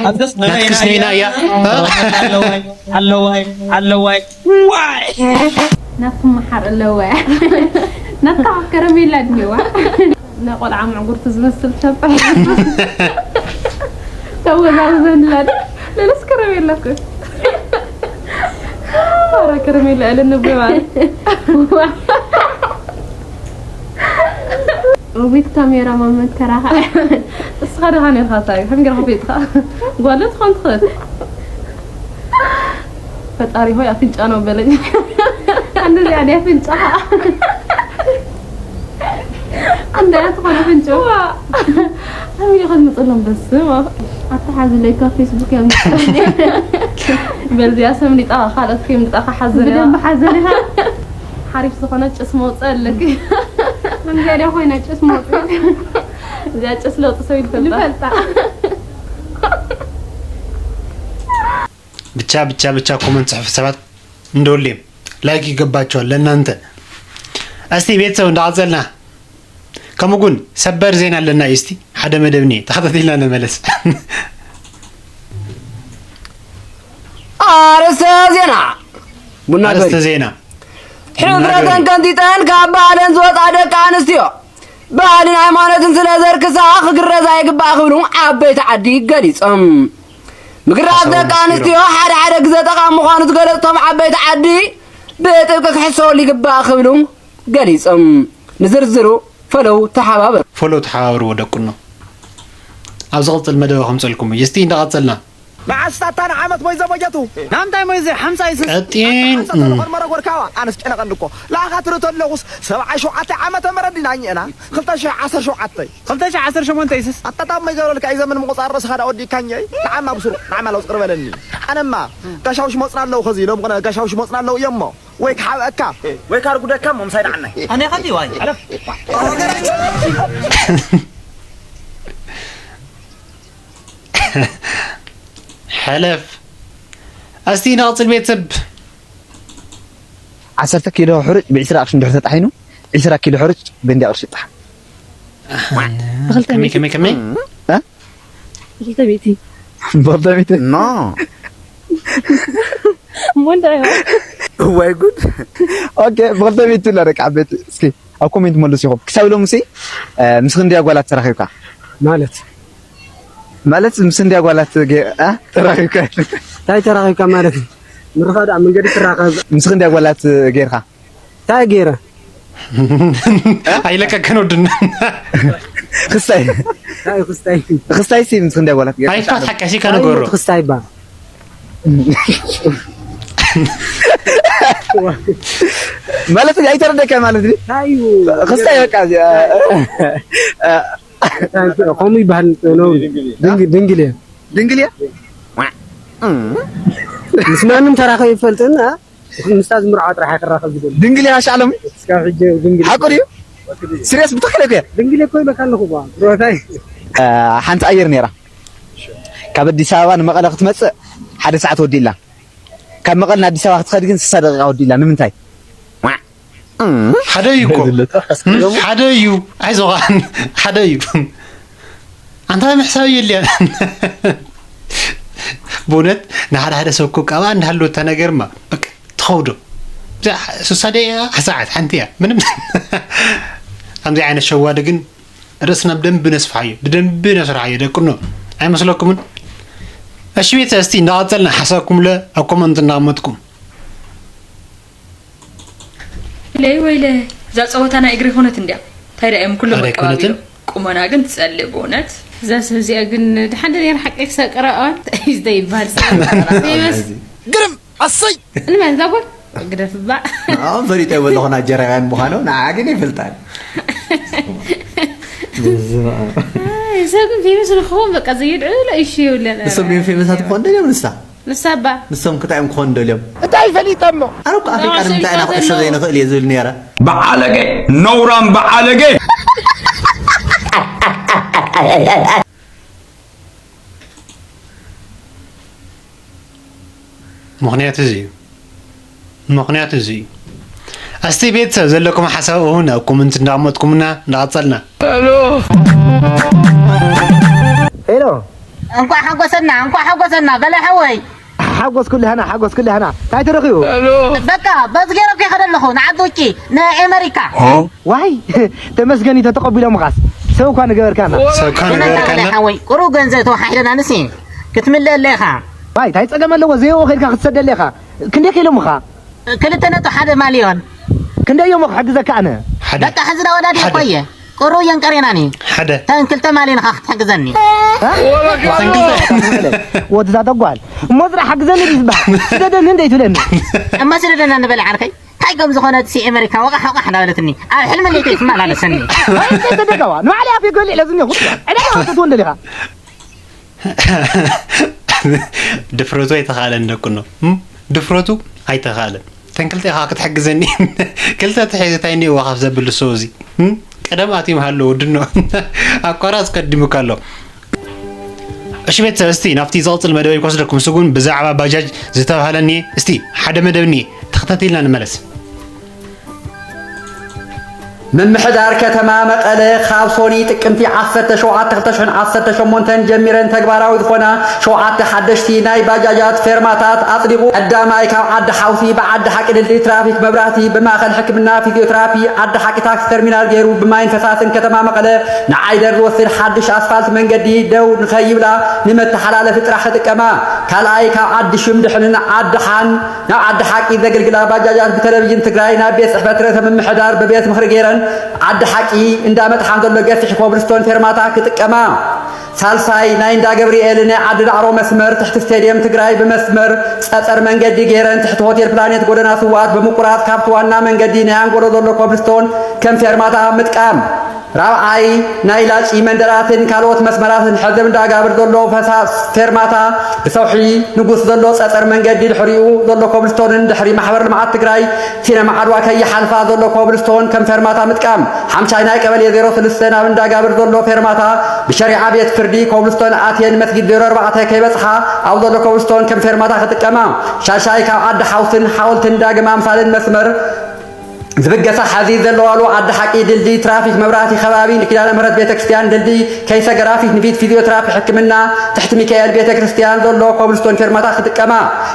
ኣንተስ ንበይና ናትክስ ንበይና እያ። እያ። ኣለዋይ፣ ኣለዋይ፣ ኣለዋይ። ዋይ። ናትኩም መሓር ኣለዋ። ናትካ ከረሜላ እኒዋ። ናይ ቆልዓ ምዕጉርቲ ዝመስል ተንፈሕ። ተወዛውዘንላ ዶ? ለለስ ከረሜላ እኮ። ኧረ ከረሜላ እለ ንብባ። ሮቢት ካሜራ ማመት ከራኻ። እስኻ ደኻ ነርኻ ታይ? ከም ገርኻ ቤትኻ። ጓለ ትኾን ትኽእል። ፈጣሪ ሆይ ኣፍንጫ ነው በለኝ። እንደዚህ ያለ ኣፍንጫ። አንድ አይነት ሆነ አፍንጫ። ዋ። አሚን ይኸን መጸሎም በስመ ኣብ። ኣተሓዝለይ ካብ ፌስቡክ እዮም ዝጠፍኒ። በልዚኣ ሰምሊጣ ካልኦት ከይምልጣኻ ሓዘን እያ። ብደንብ ሓዘን ኢኻ። ሓሪፍ ዝኾነ ጭስ መውፅእ ኣለኪ። ከምዚኣ ድያ ኮይና ጭስ መውፅእ። እዚኣ ጭስ ለውጢ ሰው ይፈልጣ። ንፈልጣ። ብቻ፣ ብቻ፣ ብቻ ኮመንት ጽሑፍ ሰባት እንደውሌም ላይክ ይገባቸዋል ለእናንተ። እስቲ ቤተሰብ እንዳቐጸልና፣ ከምኡ ግን ሰበር ዜና ኣለና እዩ። እስቲ ሓደ መደብ እኒኤ፣ ተኸታቲልና ንመለስ። ኣርእስተ ዜና። ቡና ኣርእስተ ገሪ። ዜና። ቡና ገሪ። ሕብረተን ቀንጢጠን ካብ ባህለን ዝወፃ ደቂ ኣንስትዮ ባህልን ሃይማኖትን ስለ ዘርክሳ ክግረዛ ይግባእ ክብሉ ዓበይቲ ዓዲ ገሊፆም። ምግራት ኣሰው ደቂ ኣንስትዮ ሓደ ሓደ ግዘ ጠቓሚ ምዃኑ ዝገለፁ እቶም ዓበይቲ ዓዲ ብጥብቂ ክሕሰበሉ ይግባእ ክብሉ ገሊፆም። ንዝርዝሩ ፈለው ተሓባበሩ። ፈለው ተሓባበርዎ ደቅኖ። ኣብ ዝቕጽል መደብ ከምጸልኩም እዩ። እስቲ እንዳቐጸልና። መዓስ ኣታ ንዓመት ሞይዘ በጀቱ? ናምንታይ ሞይዘ? ሓምሳ ይስስ። ቀጢን። ሓምሳ ተለኾን መረጎርካዋ? ኣነስ ጨነቐኒ እኮ። ለኣኻ ትርኢ ተለኹስ ሰብዓይ ሸውዓተ ዓመተ ምህረት ዲና እኛ ኢና። ክልተ ሽሕ ዓሰርተ ሸውዓተ። ክልተ ሽሕ ዓሰርተ ሸሞንተ ይስስ። ኣታ ታብ መይገበረልካ እዩ ዘመን ምቑጻር ርእስኻ ዳ ወዲእካኛ እዩ። ንዓማ ብስሩ፣ ንዓማ ለውዝ ቅርበለኒ። ኣነማ ጋሻውሽ መጽና ኣለዉ ኸዚ ኢሎም፣ ቅነ ጋሻውሽ መጽና ኣለዉ እዮሞ። ወይ ክሓብአካ፣ ወይ ካርጉደካ እሞ ምሳይ ደዓናይ። ኣነ ኸዚ ዋይ፣ ሓለፍ። ሓለፍ። እስቲ ንቐጽል ቤተሰብ። ዓሰርተ ኪሎ ሕሩጭ ብዕስራ ቅርሺ እንድሕር ተጣሒኑ፣ ዕስራ ኪሎ ሕሩጭ በንድያ ቅርሺ ይጣሓን። ኣሃ። ብኽልተ ከመይ፣ ሚእቲ። ከመይ፣ ከመይ? እ? ብኽልተ ሚእቲ። ብኽልተ ሚእቲ? ኖ። እሞ እንታይ ይኾን? እዋይ ጉድ። ኦኬ፣ ብኽልተ ሚእቲ ላ ደቂ ዓበይቲ። እስኪ ኣብ ኮሜንት መልሱ ኢኹም። ክሳብ ሎምሲ፣ እ፣ ምስ ክንደይ ኣጓላት ተራኺብካ? ማለት? ማለት ምስ ክንደይ ኣጓላት ገ-፣ እ፣ ተራኺብካ? እንታይ ተራኺብካ ማለት? ምርኻብ ደኣ መንገዲ ትራኸብ። ምስ ክንደይ ኣጓላት ጌርካ? እንታይ ገይረ? ኣይለቀቀን ወድና። ክስታይ። እንታይ ክስታይ? ክስታይ ሲ ምስ ክንደይ ኣጓላት ጌርካ? ኣይፋት ሓቂ፣ ኣሕሲካ ንገሮ። ክስታይ ባ። ማለት ኣይተረደካ ማለት ድዩ? እንታይ እዩ? ክስታይ በቃ፣ እ፣ እ፣ ከምኡ ይበሃል ነው። ድንግ-፣ ድንግል እየ። ድንግል እየ? ምስ ማንም ተራኺቡ ይፈልጥን፣ እ? ምስታ ዝምርዓዋ ጥራሕ እየ ክራኸብ ዝደሊ። ድንግል እየ ኣሻዕሎም? እስካብ ሕጂ ድንግል። ሓቁ ድዩ? ሲርየስ ብትኽክል እኮ እየ። ድንግል እኮ ኢለካ ኣለኹ ባ። ብሮታይ። እ፣ ሓንቲ ኣየር ነይራ። ካብ ኣዲስ ኣበባ ንመቐለ ክትመጽእ ሓደ ሰዓት ወዲእላ። ካብ መቐለ ንኣዲስ ኣበባ ክትኸድ ግን ስሳ ደቂቃ ወዲእላ። ንምንታይ? ሓደ እዩ እኮ። ሓደ እዩ። ኣይዞኻ። ሓደ እዩ። ኣንታ ምሕሳብ የልያን። ብእውነት ንሓደ ሓደ ሰብ እኮ ካብኣ እንዳሃለወ እታ ነገርማ በቃ ትኸብዶ። እዛ ስሳ ደቂቃ ሰዓት ሓንቲ እያ። ምንም ከምዚ ዓይነት ሸዋዲ ግን ርእስና ብደንቢ ነስፍሓዮ፣ ብደንቢ ነስርሓዮ ደቅኖ። ኣይመስለኩምን? እሺ ቤተሰብ፣ እስቲ እንዳቐጸልና ሓሳብኩምለ ኣብ ኮመንት እንዳቐመጥኩም። ወይለይ፣ ወይለይ፣ እዛ ጸወታ ናይ እግሪ ኮነት እንድያ። እንታይ ደኣ እዮም ኩሎም ኣረ ኣቀባቢሉ? ኣይኮነትን። ቁመና ግን ትጸልእ ብእውነት። እዛ ሰብ እዚኣ ግን ድሓን ዶ ነይራ ሓቂ ክሳብ ቀረባ እዋን? እንታይ ይበሃል ሰብ? ዘይመስ-፣ ግርም! ኣሰይ! እንመን እዛ ጓል? ግደፍ እባ። ኣዎ፣ ፈሊጠ የበለኹ ናይጀርያውያን ምዃኖም፣ ንዓ ግን ይፈልጣን። በስመ ኣብ። ኣይ፣ ሰብ ግን ፌመስ ንክኸውን በቃ ዘየድዕሎ እሺ ይብለን። ንሶም ድዮም ፌመሳት ክኾኑ ደልዮም ንሳ? ንሳ እባ። ንሶም ክታይ እዮም ክኾኑ ደልዮም? እንታይ ፈሊጠ እሞ? ኣነ እኮ ኣፍሪቃ ኣዎ፣ ንምንታይ ኢና ሰይጣን ክዕሾ ነው። ዘይንኽእል እየ ዝብል ነይረ። በዓለገ፣ ነውራም በዓለገ። ምኽንያት እዚ እዩ። ምኽንያት እዚ እዩ። እስቲ ቤተሰብ ዘለኩም ሓሳብ እውን ኣብ ኮመንት እንዳቐመጥኩምና እንዳቐጸልና። ሄሎ። እንኳዕ ሓጎሰና፣ እንኳዕ ሓጎሰና፣ በላይ ሓወይ። ሓጎስ ኩሉ ሃና፣ ሓጎስ ኩሉ ሃና። እንታይ ተረኺቡ? በቃ፣ በዚ ገይረ እኮ ይኸደ ኣለኹ፣ ንዓዲ ውጪ፣ ንኤመሪካ። ዋይ፣ ተመስገን እዩ ተተቐቢሎምኻስ። ሰብ እኳ ንገበርካና። ሰብ እኳ ብመንታ ንገበርካና። በላይ ሓወይ፣ ቁሩብ ገንዘብ ተወሓሒደና ንሲ፣ ክትምልእ ኣለኻ። ዋይ፣ እንታይ ጸገም ኣለዎ? ዘይኡ ኸይድካ ክትሰደለ ኢኻ። ክንደይ ከ ኢሎምኻ? ክልተ ነጥቢ ሓደ ማልዮን። ክንደይ እዮም ክሕግዘካ ኣነ? ሓደ። በቃ ሕዚ ዳ ወዳዲ ሓደ። እኮ እየ። ቁሩብ እየን ቀሬናኒ። ሓደ። ተን ክልተ ማልዮን ኢኻ ክትሕግዘኒ። እ? ወዲ እዛ ተጓል። እሞ ዝራ ሓግዘኒ ድዩ ዝበሃል? ስደደኒ እንደ ይትብለኒ። እሞ ስደደና ንበል ዓርከይ። እንታይ ከም ዝኾነ እቲ ኣሜሪካ ወቃሕ ወቃሕ እንዳበለትኒ። ኣብ ሕልሚ ለይተይ ትመላለሰኒ። ኣይ፣ እንታይ ተደጋዋ? ንባዕለይ ኣፍየ ገሊዕ ለዝኒ ይኹን። ዕዳጋ ክትወን ደሊኻ። ድፍረቱ ኣይተኻእለን ደቅኖ። እም? ድፍረቱ ኣይተኻእለን። ተን ክልተ ኢኻ ክትሕግዘኒ። ክልተ ተሒዝታይ እኒኦ ካብ ዘብል ሰው እዚ። እም? ቀደም ኣትዮም ሃለዉ ድኖ። ኣቋራጽ ቀዲሙካ ኣሎ። እሺ ቤተሰብ፣ እስቲ ናብቲ ዝቕጽል መደበይ ክወስደኩም። እሱ ግን ብዛዕባ ባጃጅ ዝተባህለኒ፣ እስቲ ሓደ መደብ እኒኤ፣ ተኸታቲልና ንመለስ። ምምሕዳር ከተማ መቐለ ካብ ሶኒ ጥቅምቲ ዓሰርተ ሸውዓተ ክልተ ሽሕን ዓሰርተ ሸሞንተን ጀሚረን ተግባራዊ ዝኾና ሸውዓተ ሓደሽቲ ናይ ባጃጃት ፌርማታት ኣጽዲቑ። ቀዳማይ ካብ ዓዲ ሓውሲ ብዓዲ ሓቂ ድልድል ትራፊክ መብራህቲ ብማእኸል ሕክምና ፊዚዮትራፒ ዓዲ ሓቂ ታክሲ ተርሚናል ገይሩ ብማይን ፈሳስን ከተማ መቐለ ንዓይደር ዝወስድ ሓድሽ ኣስፋልት መንገዲ ደው ንኸይብላ ንመተሓላለፊ ጥራሕ ክጥቀማ። ካልኣይ ካብ ዓዲ ሽም ድሕንን ዓዲ ሓን ናብ ዓዲ ሓቂ ዘገልግላ ባጃጃት ብቴሌቪዥን ትግራይ ናብ ቤት ጽሕፈት ርእሰ ምምሕዳር ብቤት ምኽሪ ገይረን ዓዲ ሓቂ እንዳመጥሓን ዘሎ ገፊሕ ኮብልስቶን ፌርማታ ክጥቀማ። ሳልሳይ ናይ እንዳ ገብርኤል ናይ ዓዲ ዳዕሮ መስመር ትሕቲ ስቴድየም ትግራይ ብመስመር ጸጸር መንገዲ ገይረን ትሕቲ ሆቴል ፕላኔት ጎደና ስዋት ብምቁራጽ ካብቲ ዋና መንገዲ ናይ ኣንጎሎ ዘሎ ኮብልስቶን ከም ፌርማታ ምጥቃም። ራብዓይ ናይ ላጪ መንደራትን ካልኦት መስመራትን ሕዘብ እንዳጋብር ዘሎ ፈሳስ ፌርማታ ብሰውሒ ንጉስ ዘሎ ጸጸር መንገዲ ድሕሪኡ ዘሎ ኮብልስቶንን ድሕሪ ማሕበር ልምዓት ትግራይ ሲነማ ዓድዋ ከይሓልፋ ዘሎ ኮብልስቶን ከም ፌርማታ ምጥቃም። ሓምሻይ ናይ ቀበሌ ዜሮ ሰለስተ ናብ እንዳጋብር ዘሎ ፌርማታ ብሸሪዓ ቤት ፍርዲ ኮብልስቶን ኣትየን መስጊድ ዜሮ ኣርባዕተ ከይበፅሓ ኣብ ዘሎ ኮብልስቶን ከም ፌርማታ ክጥቀማ። ሻሻይ ካብ ዓዲ ሓውስን ሓወልትን ዳግም ኣምሳልን መስመር ዝብገሳ ሓዚ ዘለዋሉ ዓዲ ሓቂ ድልድይ ትራፊክ መብራህቲ ከባቢ ንኪዳነ ምህረት ቤተክርስትያን ድልድይ ከይሰገራ ፊት ንፊት ፊዚዮትራፒ ሕክምና ትሕቲ ሚካኤል ቤተክርስትያን ዘሎ ኮብልስቶን ፌርማታ ክጥቀማ።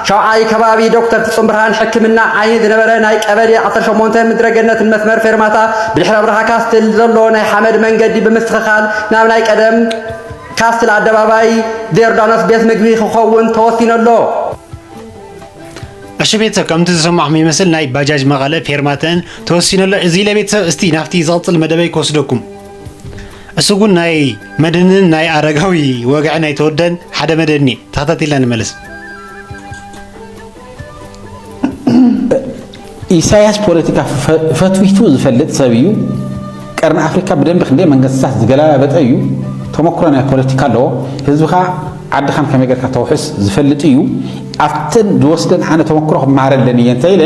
ሻውዓይ ከባቢ ዶክተር ፍጹም ብርሃን ሕክምና ዓይኒ ዝነበረ ናይ ቀበሌ ዓሰርተ ሸሞንተ ምድረ ገነትን መስመር ፌርማታ ብድሕረ ብርሃ ካስትል ዘሎ ናይ ሓመድ መንገዲ ብምስትኽኻል ናብ ናይ ቀደም ካስትል ኣደባባይ ዮርዳኖስ ቤት ምግቢ ክኸውን ተወሲኑ ኣሎ። እሺ ቤተሰብ፣ ከምቲ ዝሰማዕኹም ይመስል ናይ ባጃጅ መቐለ ፌርማተን ተወሲኑ ኣሎ። እዚ ኢለ ቤተሰብ፣ እስቲ ናብቲ ዝቕጽል መደበይ ክወስደኩም። እሱ እውን ናይ መድህንን ናይ ኣረጋዊ ወግዒ ናይ ተወደን ሓደ መደብ እኒኤ። ተኸታቲልና ንመለስ። ኢሳያስ ፖለቲካ ፈ- ፈትዊቱ ዝፈልጥ ሰብ እዩ። ቀርኒ ኣፍሪካ ብደንቢ ክንደይ መንግስታት ዝገላባበጠ እዩ። ተመክሮ ናይ ፖለቲካ ኣለዎ። ህዝብኻ ዓድኻን ከመይ ጌርካ ተውሕስ ዝፈልጥ እዩ። ኣብተን ዝወስደን ኣነ ተመክሮ ክመሃረለን እየ እንተ ኢለ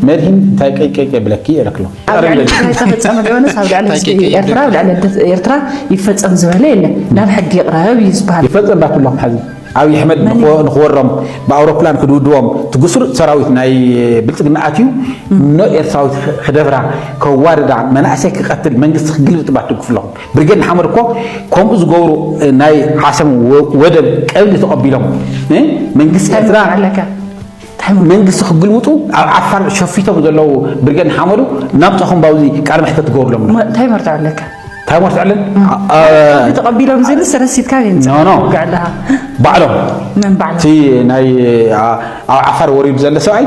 መድህን እንታይ ቀይቀይቀ ብለኪ እየ ረክሎ ኣብ ልዕሊ ትግራይ ዝተፈፀመ ዶ ዮናስ ኣብ ልዕሊ ህዝቢ ኤርትራ ኣብ ልዕሊ ኣደት ኤርትራ ይፈፀም ዝበለ የለን። ናብ ሕጊ ይቕረብ እዩ ዝበሃል። ይፈፀም ባትሎም ሓዚ ኣብይ ኣሕመድ ንኽወሮም ብኣውሮፕላን ክድውድዎም እቲ ግስሩጥ ሰራዊት ናይ ብልፅግና ኣትዩ ኖ ኤርትራዊት ክደፍራ ከዋርዳ መናእሰይ ክቐትል መንግስቲ ክግልብጥ ባትድግፍሎም ብርጌድ ንሓመድ እኮ ከምኡ ዝገብሩ ናይ ዓሰብ ወደብ ቀብሊ ተቐቢሎም መንግስቲ ኤርትራ መንግስቲ ክግልብጡ ኣብ ዓፋር ሸፊቶም ዘለዉ ብርጌድ ንሓመዱ ናምፀኹም ባውዚ ቃል መሕተት ትገብሩሎም እንታይ መርትዖ ኣለካ እንታይ መርትዖ ኣለን ተቐቢሎም ዝብል ሰረሲትካ ኖ ኖ ባዕሎም መን ባዕሎም እቲ ናይ ኣብ ዓፋር ወሪዱ ዘሎ ሰብኣይ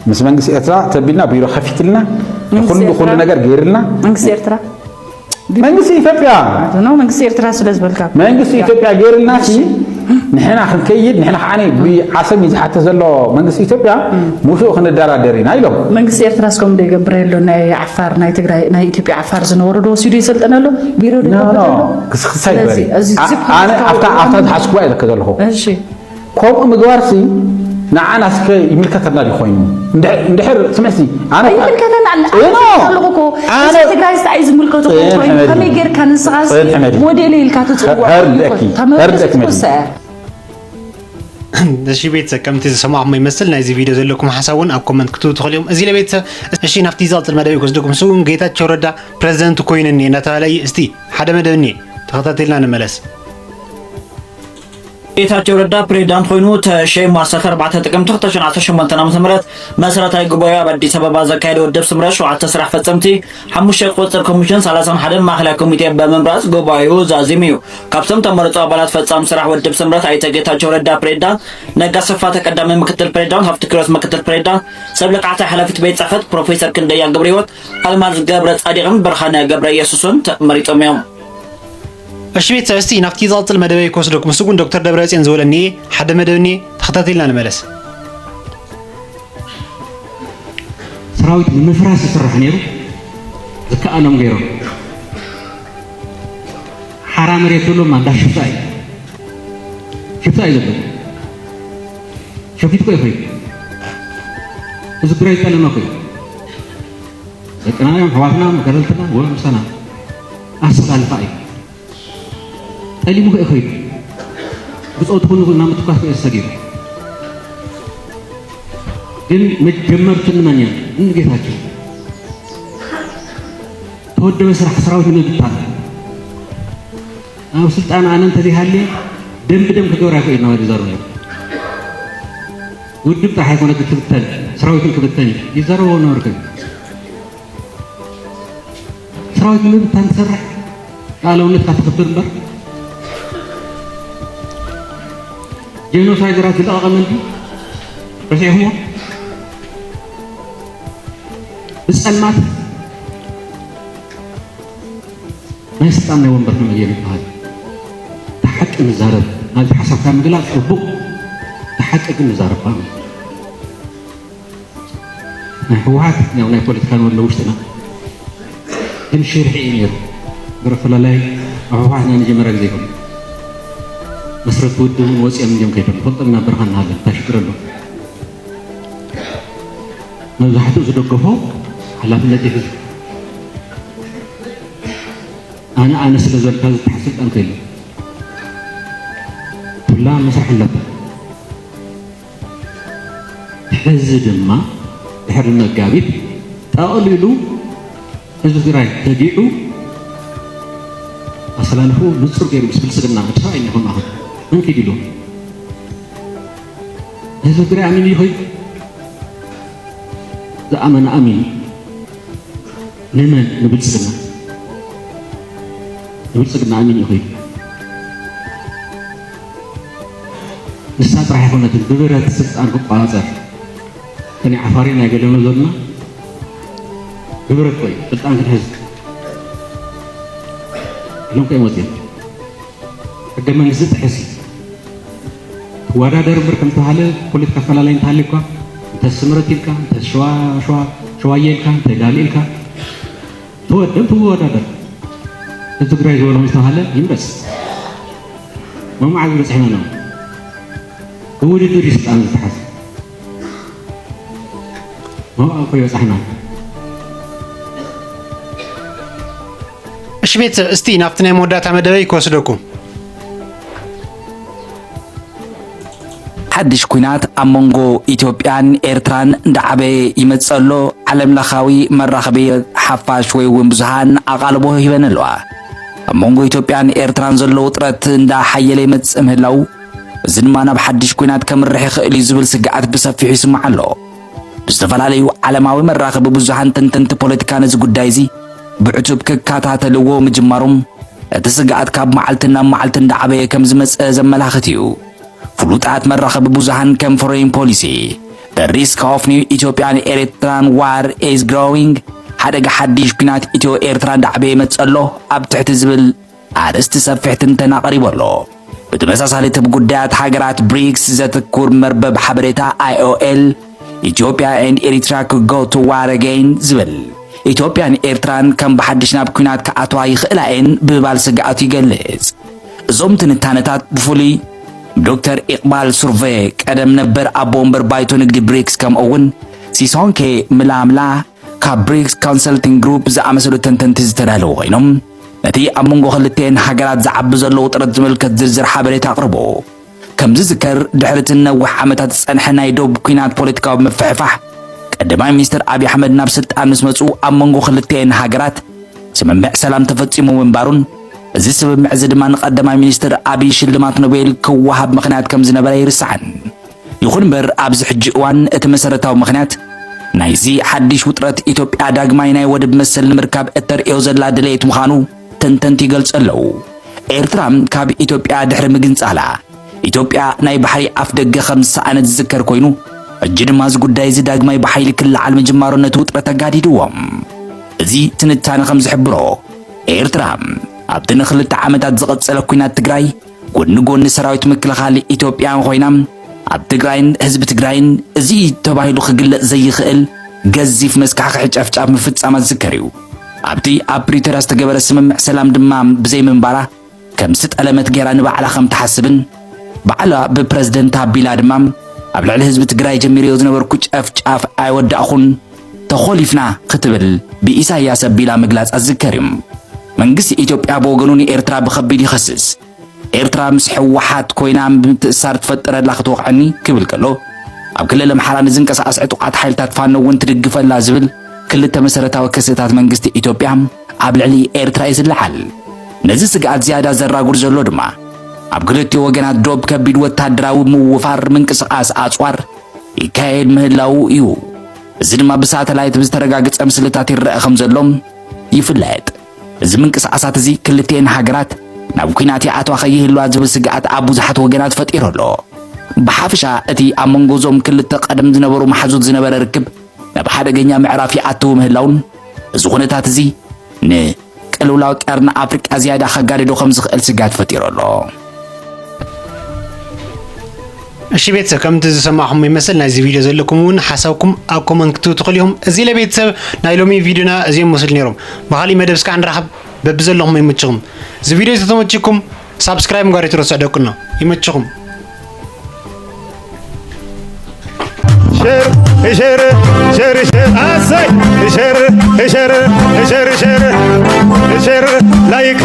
ምስ መንግስቲ ኤርትራ ተቢልና ቢሮ ከፊትልና ኩሉ ኩሉ ነገር ገይርልና መንግስቲ ኤርትራ መንግስቲ ኢትዮጵያ ነው መንግስቲ ኤርትራ ስለ ዝበልካ መንግስቲ ኢትዮጵያ ገይርልና ሲ ንሕና ክንከይድ ንሕና ከዓ ብዓሰብ እዩ ዝሓተ ዘሎ መንግስቲ ኢትዮጵያ ምስኡ ክንደራደር ኢና ኢሎም መንግስቲ ኤርትራ እስከም ዶ ይገብረ የሎ ናይ ዓፋር ናይ ትግራይ ናይ ኢትዮጵያ ዓፋር ዝነበሩ ዶ ወሲዱ ይሰልጠነሉ ቢሮ ዶ ይገብረሉ ክስክሳ ይበሪ ኣነ ኣብታ ዝሓስኩዋ እየ ዘለኹ ከምኡ ምግባርሲ ንዓና እስከ ይምልከተና ድዩ ኮይኑ እንድሕር ስምዕሲ ኣነ ኣይምልከተና ኣለ ኣነ ኣለኹ እኮ እዚ ትግራይ ስታይ ዝምልከቱ ኮይኑ ከመይ ጌርካ ንስኻስ ሞዴል ኢልካ ትፅውዕ ተመርደስኩ ሰ እሺ ቤተሰብ ከምቲ ዝሰማዕኹም ይመስል ናይዚ ቪድዮ ዘለኩም ሓሳብ እውን ኣብ ኮመንት ክትቡ ትኽእሉ እዮም እዚ ለቤተሰብ እሺ ናብቲ ዝቕፅል መደብ ክወስደኩም ንሱ እውን ጌታቸው ረዳ ፕሬዚደንት ኮይኑ እኒኤ እናተባሃለ እዩ እስቲ ሓደ መደብ እኒኤ ተኸታተልና ንመለስ ጌታቸው ረዳ ፕሬዚዳንት ኮይኑ ተሸይሙ ኣሰከ ኣርባዕተ ጥቅምቲ ክልተ ሽሕን ዓሰርተ ሸሞንተን ዓመተ ምህረት መሰረታዊ ጉባኤኡ ኣብ ኣዲስ ኣበባ ዘካየደ ውድብ ስምረት ሸውዓተ ስራሕ ፈፀምቲ ሓሙሽተ ቁፅፅር ኮሚሽን ሰላሳን ሓደን ማእኸላይ ኮሚቴ ብምምራፅ ጉባኤኡ ዛዚሙ እዩ። ካብቶም ተመረፁ ኣባላት ፈፃሚ ስራሕ ውድብ ስምረት ኣይተ ጌታቸው ረዳ ፕሬዚዳንት፣ ነጋ ሰፋተ ቀዳማይ ምክትል ፕሬዚዳንት፣ ሃፍቱ ኪሮስ ምክትል ፕሬዚዳንት፣ ሰብ ልቃሕቲ ሓላፊት ቤት ፅሕፈት ፕሮፌሰር ክንደያ ገብረሂወት፣ ኣልማዝ ገብረፃዲቕን ብርሃነ ገብረየሱስን ተመሪፆም እዮም። እሺ ቤተሰብ እስቲ ናብቲ ዝቕፅል መደበይ ክወስደኩም ንሱ እውን ዶክተር ደብረፅዮን ዝበለኒ ሓደ መደብ እኒኤ ተኸታቲልና ንመለስ ሰራዊት ንምፍራስ ይስራሕ ነይሩ ዝከኣሎም ገይሮም ሓራ መሬት ዘለዎም ኣንዳ ሽፍታ እዩ ሽፍታ እዩ ዘለዎ ሸፊት ኮ ይኸይዱ እዚ ግራ ይጠለመ ኮ እዩ ደቅና እዮም ኣሕዋትና መጋደልትና ወ ምሳና ኣሰላልፋ እዩ ጠሊሙ ከ ይኸይዱ ብፆቱ ኩሉ ናብ ምትኳስ ከ ሰጊሩ ግን መጀመርቱ ንመን እዮም ንጌታቸው ተወደበ ስራሕ ሰራዊት ንምብታን ኣብ ስልጣን ኣነ እንተዘይሃልየ ደም ብደም ክገብር ኣይኮ ኢና ዝዛረቡ ውድብ ጥራሕ ኣይኮነ ክትብተን ሰራዊትን ክብተን እዩ ይዛረበ ነበርኩ ሰራዊት ንምብታን ትሰርሕ ሉዓላውነትካ ተኽብር እምበር ጀኖሳይደራት ዝለቐቐ መን ድዩ? ረሲዕኹሞ? ብፀልማት ናይ ስልጣን ናይ ወንበር ከመይ ገይሩ ይበሃል? እቲ ሓቂ ንዛረብ፣ ናብቲ ሓሳብካ ምግላፅ ፅቡቕ፣ እቲ ሓቂ ግን ንዛረብ። ናይ ህወሓት ያው ናይ ፖለቲካ ንወሎ ውሽጥና ግን ሽርሒ እዩ ነይሩ። ግብረ ፈላላይ ኣብ ህወሓት ናይ መጀመርያ ግዜ ይኮኑ። መስረት ውድብ እውን ወፂኦም እንዲዮም ከይዶም። ንፈልጦም ኢና በረኻ እናሃለን እንታይ ሽግር ኣሎ? መብዛሕትኡ ዝደገፎ ሓላፍነት ይሕዝ። ኣነ ኣነ ስለ ዝበልካ ዝተሓዝ ስልጣን ከይሉ ኩላ መስርሕ ኣለታ። ሕዚ ድማ ድሕሪ መጋቢት ጠቕሊሉ ህዝቢ ትግራይ ተጊዑ ኣሰላልፉ ንጹር ገይሩ ምስ ብልጽግና እቲ ሰብኣይ እኒኹም ኣኹም እንኪድ ኢሉ ህዝቢ ትግራይ ኣሚኑ ይኸይድ። ዝኣመነ ኣሚኑ ንመን? ንብልጽግና። ንብልጽግና ኣሚኑ ይኸይድ። ንሳ ጥራሕ ኣይኮነትን ብብረት ስልጣን ክቋጻጸር ከኒ ዓፋሪ ናይ ገለመ ዘለና ብብረት ኮይ ስልጣን ክትሕዝ ኢሎም ከይመፅኦም ሕገ መንግስቲ ጥሕስ ትወዳደር እምበር ከም ተባሃለ ፖለቲካ ኣፈላላይ እንተሃልዩካ እንተ ስምረት ኢልካ እንተ ሸዋ ሸዋ ሸዋየ ኢልካ እንተ ጋል ኢልካ ተወደብ ትወዳደር እቲ ትግራይ ዝበሎ ምስ ተባሃለ ይምረፅ መማዓዝ በፅሕና ነው ብውድድር እዩ ስልጣን ዝተሓዘ መብኣ እኮ ይበፃሕና እሺ ቤተሰብ እስቲ ናብቲ ናይ መወዳእታ መደበይ ክወስደኩም ሓድሽ ኲናት ኣብ መንጎ ኢትዮጵያን ኤርትራን እንዳዓበየ ይመጽእ ኣሎ። ዓለም ለኻዊ መራኸቢ ሓፋሽ ወይ እውን ብዙሃን ኣቓልቦ ሂበን ኣለዋ። ኣብ መንጎ ኢትዮጵያን ኤርትራን ዘሎ ውጥረት እንዳሓየለ ይመጽእ ምህላው፣ እዚ ድማ ናብ ሓድሽ ኲናት ከምርሕ ይኽእል እዩ ዝብል ስግኣት ብሰፊሑ ይስማዕ ኣሎ። ብዝተፈላለዩ ዓለማዊ መራኸቢ ብዙሃን ተንተንቲ ፖለቲካ ነዚ ጉዳይ እዚ ብዕቱብ ክከታተልዎ ምጅማሮም፣ እቲ ስግኣት ካብ መዓልቲ ናብ መዓልቲ እንዳዓበየ ከም ዝመጸ ዘመላኽት እዩ። ፍሉጣት መራኸቢ ብዙሃን ከም ፎሬን ፖሊሲ፣ The Risk of New Ethiopian Eritrean War is Growing፣ ሓደጋ ሓድሽ ኲናት ኢትዮ ኤርትራ እንዳዓበየ ይመጽእ ኣሎ ኣብ ትሕቲ ዝብል ኣርእስቲ ሰፊሕ ትንተና ኣቕሪቡ ኣሎ። ብተመሳሳሊ እቲ ብጉዳያት ሃገራት ብሪክስ ዘትኩር መርበብ ሓበሬታ I O L Ethiopia and Eritrea could go to war again ዝብል ኢትዮጵያን ኤርትራን ከም ብሓድሽ ናብ ኲናት ክኣትዋ ይኽእላ እየን ብምባል ስግኣቱ ይገልጽ። እዞም ትንታነታት ብፍሉይ ዶክተር ኢቕባል ሱርቬ ቀደም ነበር ኣቦ ወንበር ባይቶ ንግዲ ብሪክስ ከምኡ እውን ሲሶንኬ ምላምላ ካብ ብሪክስ ኮንሰልቲንግ ግሩፕ ዝኣመሰሉ ተንተንቲ ዝተዳለዉ ኮይኖም ነቲ ኣብ መንጎ ክልተኤን ሃገራት ዝዓቢ ዘሎ ውጥረት ዝምልከት ዝርዝር ሓበሬታ ኣቕርቡ። ከም ዝዝከር ድሕሪ እቲ ንነዊሕ ዓመታት ዝጸንሐ ናይ ዶብ ኲናት ፖለቲካዊ ምፍሕፋሕ ቀዳማይ ሚኒስትር ኣብይ ኣሕመድ ናብ ስልጣን ምስ መጹ ኣብ መንጎ ክልተኤን ሃገራት ስምምዕ ሰላም ተፈጺሙ ምንባሩን እዚ ስምምዕ እዚ ድማ ንቀዳማይ ሚኒስትር ኣብይ ሽልማት ኖቤል ክወሃብ ምኽንያት ከም ዝነበረ ኣይርሳዕን። ይኹን እምበር ኣብዚ ሕጂ እዋን እቲ መሰረታዊ ምኽንያት ናይዚ ሓድሽ ውጥረት ኢትዮጵያ ዳግማይ ናይ ወደብ መሰል ንምርካብ እተርእዮ ዘላ ድሌት ምዃኑ ተንተንቲ ይገልጹ ኣለዉ። ኤርትራ ካብ ኢትዮጵያ ድሕሪ ምግንጻላ ኢትዮጵያ ናይ ባሕሪ ኣፍ ደገ ከም ዝሰኣነት ዝዝከር ኮይኑ ሕጂ ድማ እዚ ጉዳይ እዚ ዳግማይ ብሓይሊ ክለዓል ምጅማሩ ነቲ ውጥረት ኣጋዲድዎ። እዚ ትንታነ ከም ዝሕብሮ ኤርትራ ኣብቲ ንክልተ ዓመታት ዝቐጸለ ኲናት ትግራይ ጎኒ ጎኒ ሰራዊት ምክልኻል ኢትዮጵያን ኮይና ኣብ ትግራይን ህዝቢ ትግራይን እዚ ተባሂሉ ክግለጽ ዘይኽእል ገዚፍ መስካሕክሒ ጨፍጫፍ ምፍጻማ ዝዝከር እዩ። ኣብቲ ኣብ ፕሪቶርያ ዝተገበረ ስምምዕ ሰላም ድማ ብዘይምንባራ ከም ዝጠለመት ገይራ ንባዕላ ከም ትሓስብን ባዕላ ብፕረዝደንት ኣቢላ ድማ ኣብ ልዕሊ ህዝቢ ትግራይ ጀሚረዮ ዝነበርኩ ጨፍጫፍ ኣይወዳእኹን ተኾሊፍና ክትብል ብኢሳያስ ኣቢላ ምግላጻ ዝዝከር እዩ። መንግስቲ ኢትዮጵያ ብወገኑ ንኤርትራ ብኸቢድ ይኸስስ። ኤርትራ ምስ ህወሓት ኮይና ምትእሳር ትፈጥረላ ክትወቕዐኒ ክብል ከሎ ኣብ ክልል ኣምሓራ ንዝንቀሳቐስ ዕጡቓት ሓይልታት ፋኖ እውን ትድግፈላ ዝብል ክልተ መሰረታዊ ክስታት መንግስቲ ኢትዮጵያ ኣብ ልዕሊ ኤርትራ እዩ ዝለዓል። ነዚ ስግኣት ዝያዳ ዘራጉድ ዘሎ ድማ ኣብ ክልቲኡ ወገናት ዶብ ከቢድ ወታደራዊ ምውፋር ምንቅስቓስ ኣፅዋር ይካየድ ምህላው እዩ። እዚ ድማ ብሳተላይት ብዝተረጋገፀ ምስልታት ይረአ ከም ዘሎ ይፍለጥ። እዚ ምንቅስቓሳት እዚ ክልቲኤን ሃገራት ናብ ኲናት ይኣትዋ ከይህልዋ ዝብል ስግኣት ኣብ ብዙሓት ወገናት ፈጢሩ ኣሎ። ብሓፈሻ እቲ ኣብ መንጎ እዞም ክልተ ቀደም ዝነበሩ መሓዙት ዝነበረ ርክብ ናብ ሓደገኛ ምዕራፍ ይኣትው ምህላውን እዚ ኩነታት እዚ ንቅልውላው ቀርኒ ኣፍሪቃ ዝያዳ ከጋድዶ ከም ዝኽእል ስግኣት ፈጢሩ ኣሎ። እሺ ቤተሰብ፣ ከምቲ ዝሰማዕኹም ይመስል ናይዚ ቪድዮ ዘለኩም እውን ሓሳብኩም ኣብ ኮመንት ክትብሉ ትኽእሉ ኢኹም። እዚ ለቤተሰብ ናይ ሎሚ ቪድዮና እዚኦም መስል ነይሮም። ብኻሊእ መደብ እስካዕ ንራኸብ። በብዘለኹም ይምችኹም። እዚ ቪድዮ ዝተመችኩም ሳብስክራይብ ምግባር ይትረስዑ ደቅኖ። ይመችኹም። ሸር ሸር ሸር ሸር ኣሰይ ሸር ሸር ሸር ሸር ሸር ላይክ